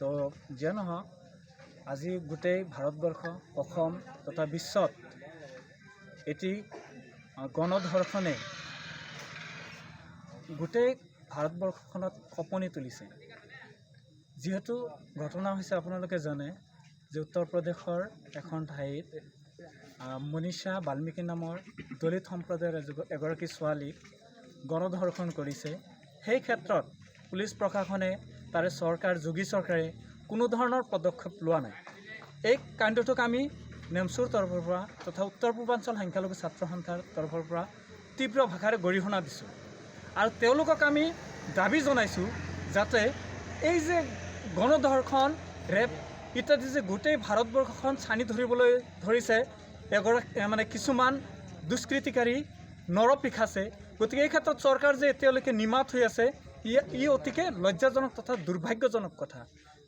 তো যিয়ে নহওক, আজি গোটেই ভাৰতবৰ্ষ, অসম তথা বিশ্বত এটি গণধৰ্ষণে গোটেই ভাৰতবৰ্ষখনত কঁপনি তুলিছে। যিহেতু ঘটনা হৈছে, আপোনালোকে জানে যে উত্তৰ প্ৰদেশৰ এখন ঠাইত মনীষা বাল্মীকি নামৰ দলিত সম্প্ৰদায়ৰ এগৰাকী ছোৱালীক গণধৰ্ষণ কৰিছে। সেই ক্ষেত্ৰত পুলিচ প্ৰশাসনে, তাৰে চৰকাৰ, যোগী চৰকাৰে কোনো ধৰণৰ পদক্ষেপ লোৱা নাই। এই কাণ্ডটোক আমি নেমচুৰ তৰফৰ পৰা তথা উত্তৰ পূৰ্বাঞ্চল সংখ্যালঘু ছাত্ৰ সন্থাৰ তৰফৰ পৰা তীব্ৰ ভাষাৰে গৰিহণা দিছোঁ আৰু তেওঁলোকক আমি দাবী জনাইছোঁ যাতে এই যে গণধৰ্ষণ, ৰেপ ইত্যাদি যে গোটেই ভাৰতবৰ্ষখন ছানি ধৰিবলৈ ধৰিছে এগৰাকী মানে কিছুমান দুষ্কৃতিকাৰী নৰপিশাচে, গতিকে এই ক্ষেত্ৰত চৰকাৰ যে এতিয়ালৈকে নিমাত হৈ আছে, ই অতিকে লজ্জাজনক তথা দুৰ্ভাগ্যজনক কথা।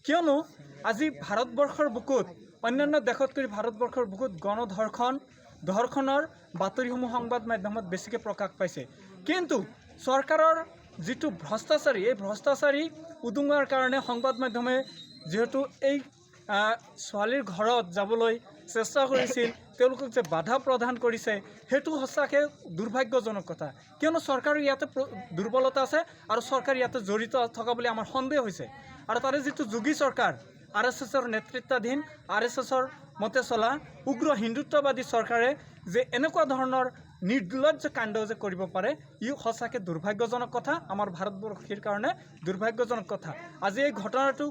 কিয়নো আজি ভাৰতবৰ্ষৰ বুকুত, অন্যান্য দেশতকৈ ভাৰতবৰ্ষৰ বুকুত গণধৰ্ষণ, ধৰ্ষণৰ বাতৰিসমূহ সংবাদ মাধ্যমত বেছিকৈ প্ৰকাশ পাইছে। কিন্তু চৰকাৰৰ যিটো ভ্ৰষ্টাচাৰী, এই ভ্ৰষ্টাচাৰী উদঙোৱাৰ কাৰণে সংবাদ মাধ্যমে যিহেতু এই ছোৱালীৰ ঘৰত যাবলৈ চেষ্টা কৰিছিল, তেওঁলোকক যে বাধা প্ৰদান কৰিছে, সেইটো সঁচাকৈ দুৰ্ভাগ্যজনক কথা। কিয়নো চৰকাৰৰ ইয়াতে দুৰ্বলতা আছে আৰু চৰকাৰ ইয়াতে জড়িত থকা বুলি আমাৰ সন্দেহ হৈছে। আৰু তাৰে যিটো যোগী চৰকাৰ, আৰএছএছৰ নেতৃত্বাধীন, আৰএছএছৰ মতে চলা উগ্ৰ হিন্দুত্ববাদী চৰকাৰে যে এনেকুৱা ধৰণৰ নিৰ্লজ্জ কাণ্ড যে কৰিব পাৰে, ই সঁচাকৈ দুৰ্ভাগ্যজনক কথা, আমাৰ ভাৰতবৰ্ষীৰ কাৰণে দুৰ্ভাগ্যজনক কথা। আজি এই ঘটনাটো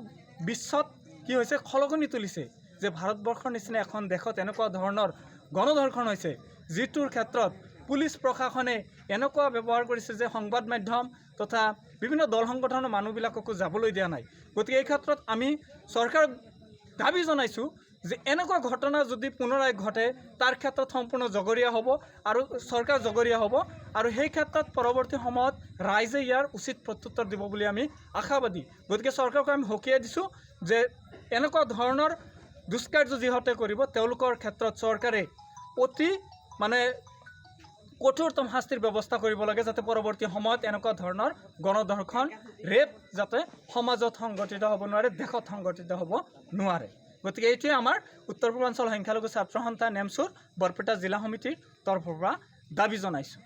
বিশ্বত কি হৈছে, খলকনি তুলিছে যে ভাৰতবৰ্ষৰ নিচিনা এখন দেশত এনেকুৱা ধৰণৰ গণধৰ্ষণ হৈছে, যিটোৰ ক্ষেত্ৰত পুলিচ প্ৰশাসনে এনেকুৱা ব্যৱহাৰ কৰিছে যে সংবাদ মাধ্যম তথা বিভিন্ন দল সংগঠনৰ মানুহবিলাককো যাবলৈ দিয়া নাই। গতিকে এই ক্ষেত্ৰত আমি চৰকাৰক দাবী জনাইছোঁ যে এনেকুৱা ঘটনা যদি পুনৰাই ঘটে, তাৰ ক্ষেত্ৰত সম্পূৰ্ণ জগৰীয়া হ'ব আৰু চৰকাৰ জগৰীয়া হ'ব আৰু সেই ক্ষেত্ৰত পৰৱৰ্তী সময়ত ৰাইজে ইয়াৰ উচিত প্ৰত্যুত্তৰ দিব বুলি আমি আশাবাদী। গতিকে চৰকাৰক আমি সকীয়াই দিছোঁ যে এনেকুৱা ধৰণৰ দুষ্কাৰ্য যিহঁতে কৰিব, তেওঁলোকৰ ক্ষেত্ৰত চৰকাৰে অতি মানে কঠোৰতম শাস্তিৰ ব্যৱস্থা কৰিব লাগে, যাতে পৰৱৰ্তী সময়ত এনেকুৱা ধৰণৰ গণধৰ্ষণ, ৰেপ যাতে সমাজত সংঘটিত হ'ব নোৱাৰে, দেশত সংঘটিত হ'ব নোৱাৰে। গতিকে এইটোৱে আমাৰ উত্তৰ পূৰ্বাঞ্চল সংখ্যালঘু ছাত্ৰ সন্থা নেমচুৰ বৰপেটা জিলা সমিতিৰ তৰফৰ পৰা দাবী জনাইছোঁ।